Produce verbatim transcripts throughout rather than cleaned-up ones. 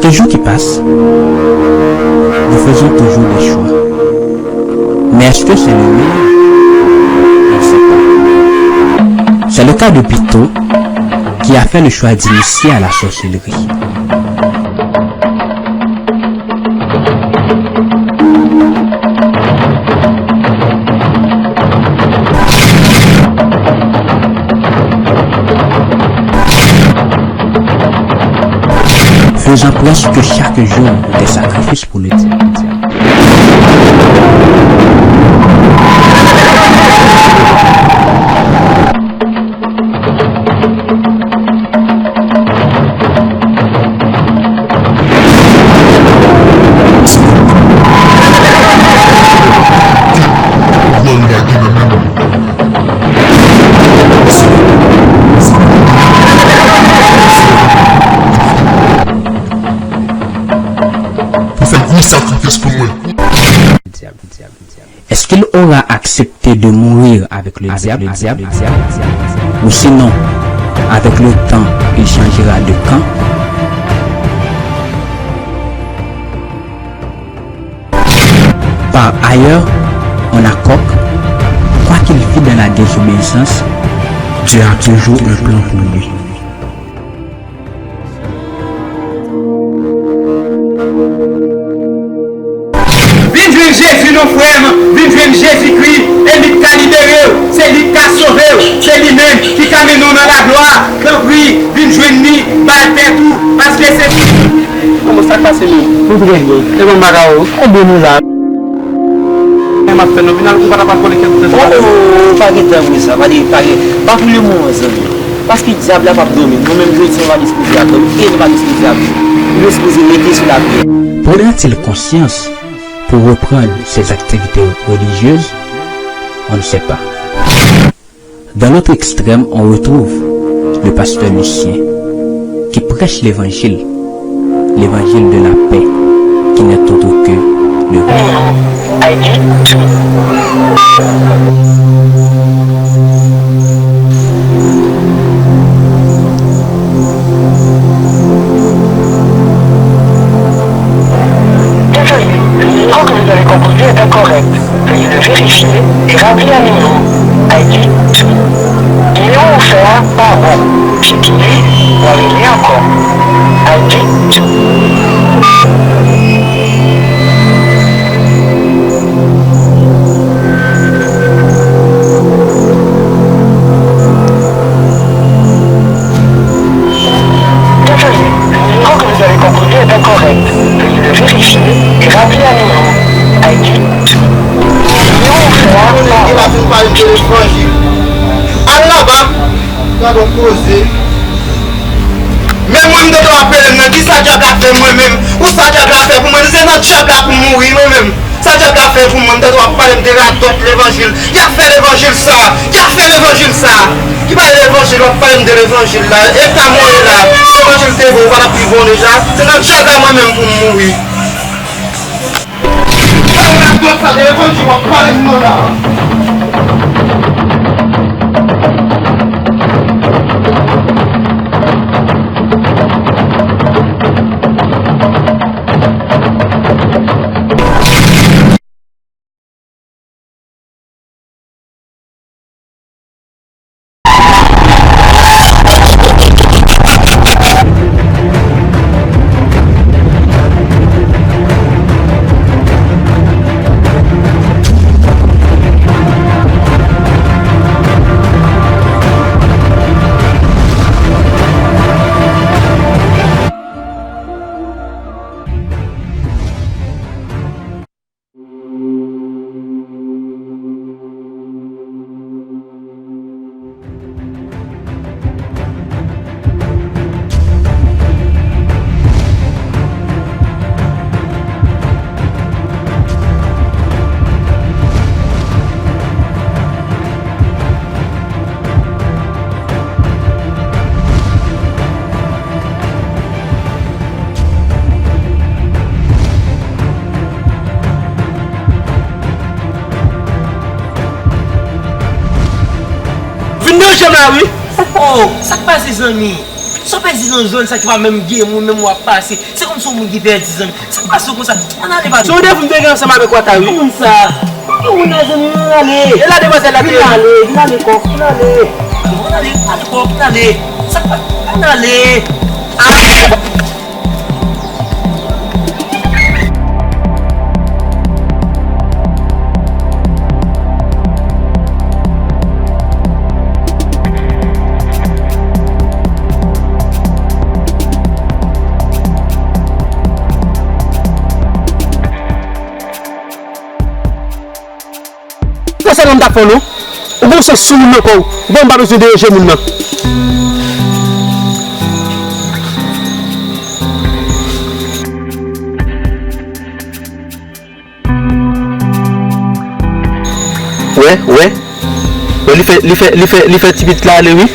Les jours qui passent, nous faisons toujours des choix. Mais est-ce que c'est le meilleur ? On ne sait pas. C'est le cas de Pito, qui a fait le choix d'initier à la sorcellerie. Faisant presque chaque jour des sacrifices pour le diable. Pou fè yon sakrifis pou mwen. Est-ce qu'il aura accepté de mourir avec le diable ? Ou sinon, avec le temps, il changera de camp ? Par ailleurs, on a Coq, quoiqu'il vit dans la désobéissance, Dieu a toujours un plan pour lui. Vin jwenn Jezi non frè m, vin jwenn Jezikri, e li k ka libere w, se li k ka sove w, se li menm ki ka mennen w nan laglwa. Tanpri, vin jwenn li, ba l tèt ou, paske se Kòman sa k pase menm? Nou trè byen. E kòman bagay yo? Konbyen nou la? Men m ap fè non, final ou pa ta pral kole kèk tèt. Oh, oh, oh, pa gen tan pou sa, pa gen, pa gen, pa pou le moman, zanmi. Paske dyab la p ap dòmi. Nou menm, jodi a, nou pa dispoze ap dòmi. E nou pa dispoze ap jwe. Nou dispoze mete sou lapriyè. Prendra-t-il conscience pour reprendre ses activités religieuses ? On ne sait pas. Dans l'autre extrême, on retrouve le pasteur Lucien qui prêche l'évangile, l'évangile de la paix, qui n'est autre que le Désolé, le numéro que vous avez composé est incorrect. Veuillez le vérifier et rappeler à nouveau. I D two. Nimewo ou fè a pa bon. Tcheke li pou w rele ankò. I D two. Désolé, le numéro que vous avez composé est incorrect. Veuillez le vérifier et rappeler à nouveau. I D two. Nimewo ou fè a pa bon. Al laba, gadon koze. Men mwen m tande w ap rele m nan, kisa dyab la fè mwen menm? Ou sa dyab la fè pou mwen? Se nan dyab la pou m mouri mwen menm. Sa dyab la fè pou mwen? M tande w ap pale m de radòt levanjil. Y ap fè levanjil sa. Y ap fè levanjil sa. Ki bagay levanjil w ap pale m de levanjil la? E ka mwen la. Levanjil te bon, ou pa t ap pi bon deja? Se nan dyab la mwen menm pou m mouri. Vin nan je m la wi. Oh, sa k pase zanmi? Sa w pèdi nan zòn sa ki pa menm gen moun, menm w ap pase. Se kòmsi w moun ki pèdi, zanmi. Sa k pase w konsa? Ann ale, patwon. Se yon randevou m te gen ansanm avèk Wata, wi. Ki moun sa? Ki moun nan, zanmi? Ann ale. E la demwazèl la te ye. Vin ale, vin ale, kòk, vin ale. Ann ale, ale, kòk, vin ale. Sa k pa, ann ale. Ah! Bon, se sa m t ap fè w, non. Ou gon sans sou moun nan kò w. Ou pa, m pa bezwen deranje moun nan. Wè, wè. Wè, li fè, li fè, li fè, li fè ti pitit la ale, wi.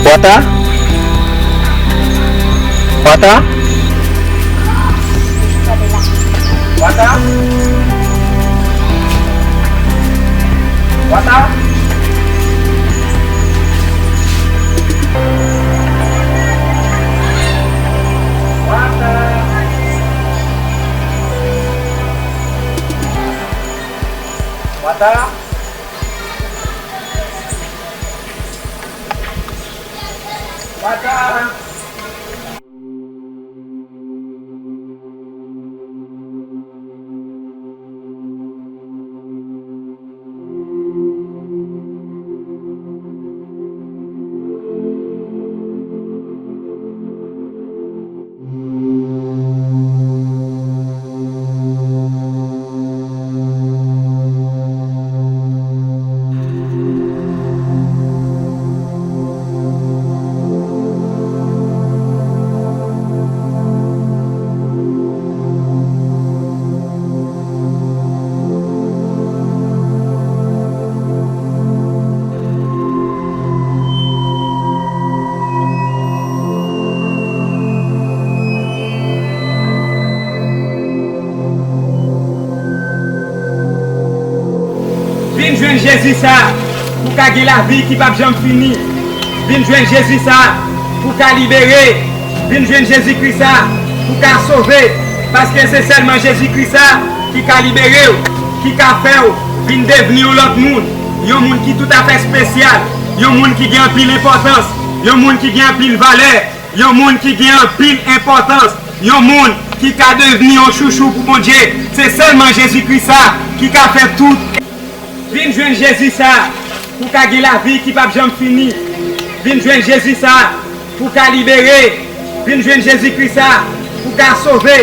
Wata. Wata. Wata. Wata. Wata. Wata. Wata. Vin jwenn Jezi sa, pou w ka gen lavi ki p ap janm fini. Vin jwenn Jezi sa, pou w ka libere. Vin jwenn Jezikri sa, pou w ka sove. Paske se sèlman Jezikri sa ki ka libere w, ki ka fè w vin devni yon lòt moun. Yon moun ki toutafè espesyal. Yon moun ki gen anpil enpòtans. Yon moun ki gen anpil valè. Yon moun ki gen anpil enpòtans. Yon moun ki ka devni yon chouchou pou Bondye. Se sèlman Jezikri sa ki ka fè tout. Vin jwenn Jezi sa, pou w ka gen lavi ki p ap janm fini. Vin jwenn Jezi sa, pou w ka libere. Vin jwenn Jezikri sa, pou w ka sove.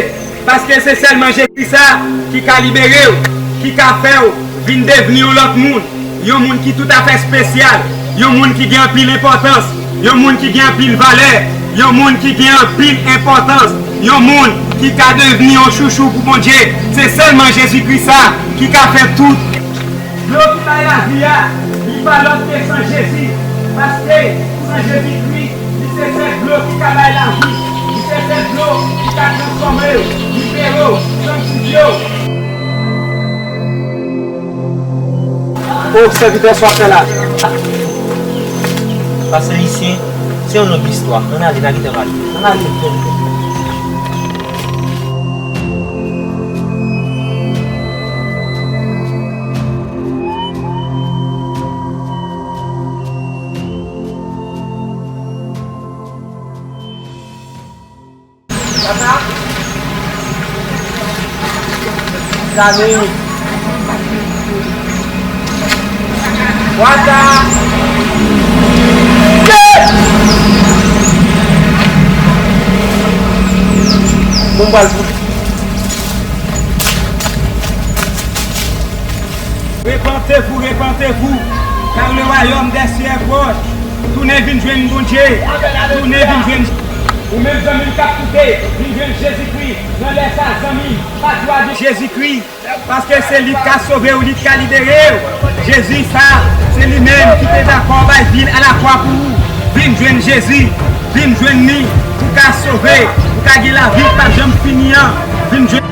Paske se sèlman Jezikri sa ki ka libere w, ki ka fè w vin devni yon lòt moun. Yon moun ki toutafè espesyal. Yon moun ki gen anpil enpòtans. Yon moun ki gen anpil valè. Yon moun ki gen anpil enpòtans. Yon moun ki ka devni yon chouchou pou Bondye. Se sèlman Jezikri sa ki ka fè tout. Dlo ki bay lavi a, li pa lòt ke san Jezi. Paske san Jezikri, li se sèl dlo ki ka bay lavi. Li se sèl dlo ki ka transfòme w, libere w, sanktifye w. O, sèvitè, sa w ap fè la? Pastè Lucien, se yon long istwa. Ann ale, n a gentan pale. Ann ale, sèvitè. Wata. Dani. Wata. Bon, m pral pou Repentez-vous, repentez-vous, car le royaume des cieux est proche. Tounen vin jwenn Bondye. Tounen vin jwenn. Ou menm zanmi m k ap koute, vin jwenn Jezikri nan lè sa, zanmi. Pa twouble Jezikri, paske se li k ka sove w, li k ka libere w. Jezi sa, se li menm ki te dakò bay vi l alakwa pou ou. Vin jwenn Jezi, vin jwenn li, pou w ka sove, pou w ka gen lavi k p ap janm fini an. Vin jwenn